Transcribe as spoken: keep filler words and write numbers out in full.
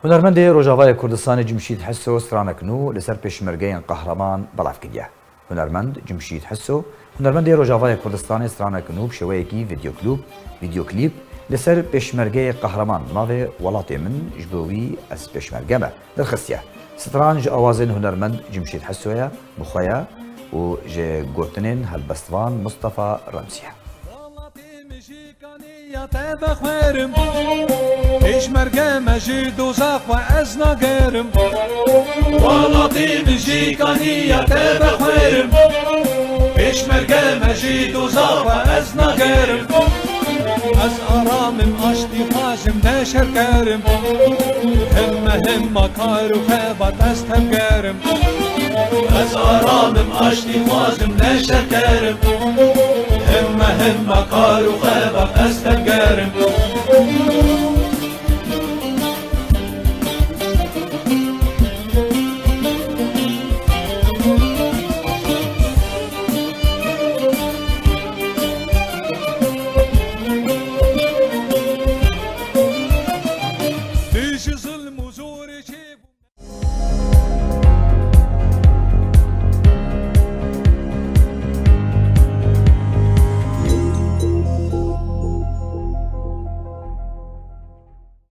Hunermendê Rojavayê Kurdistanê Cimşîd Hiso stranek nû li ser pêşmergeyên qehreman belav kiriye. Hunermend Cimşîd Hiso, hunermendê Rojavayê Kurdistanê stranek nû bi şêweyekî vîdyoklûp, vîdyoklîp, li ser pêşmergeyê qehreman navê Welatê Min ji bo wî ez pêşmerge me derxistiye. Stran ji awazên hunermend Cimşîd Hiso ye, bi xwe ye û ji gotinên helbestvan Mustafa Remzî ye. Welatê min jî kaniya te vexwerim, pêşmerge me ji dozax xwe ez nagerim. Welatê min jî kaniya te vexwerim, pêşmerge me ji dozax xwe ez nagerim. Ez aram im, aştî xwazim, ne şer kerim. Himma himma kar û xebat ez tevgerim. Ez aram im, aştî xwazim, ne şer kerim. Himma himma kar û xebat ez tevgerim.